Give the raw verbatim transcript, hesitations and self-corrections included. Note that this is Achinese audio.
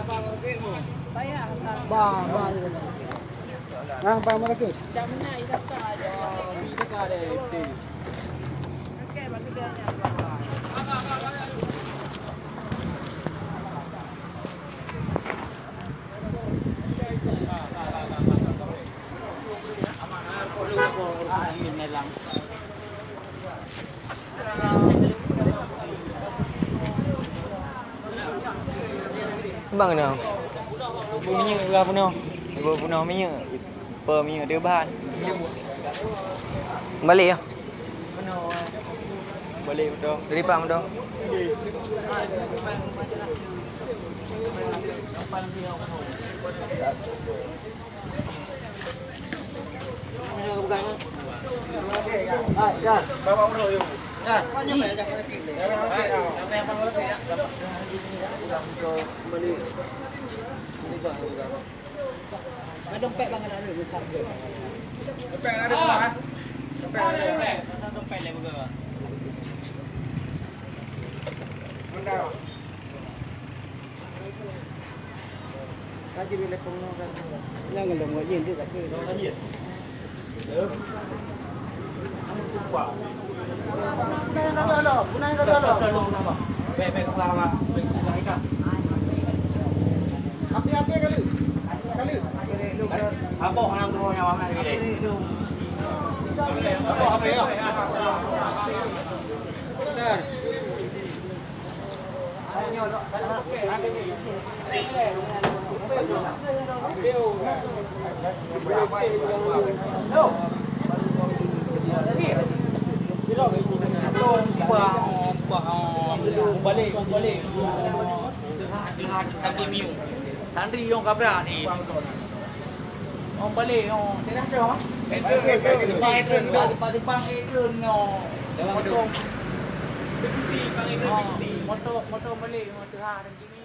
Ba, ba. Nah, ba, ba lagi. Bang keunoe. Beu minyeuk ka peunoh. Beu peunoh minyeuk. Peu minyeuk teubahan. Balik ya. Balik betul. Dari pak betul. Ka jadi lepong nyoe kan. Nyang ngelong ngon jin tu tak kira. Api-api kali. Kali. Apa orang tu nyawa mana kali? Apa apa ya? Bentar. Balik, balik. Tandri yong kabrak ni. Ong balik, ong. Patron, patron, patron, patron, ong. Motor. Motor, motor balik, ong, teuhah dan kini.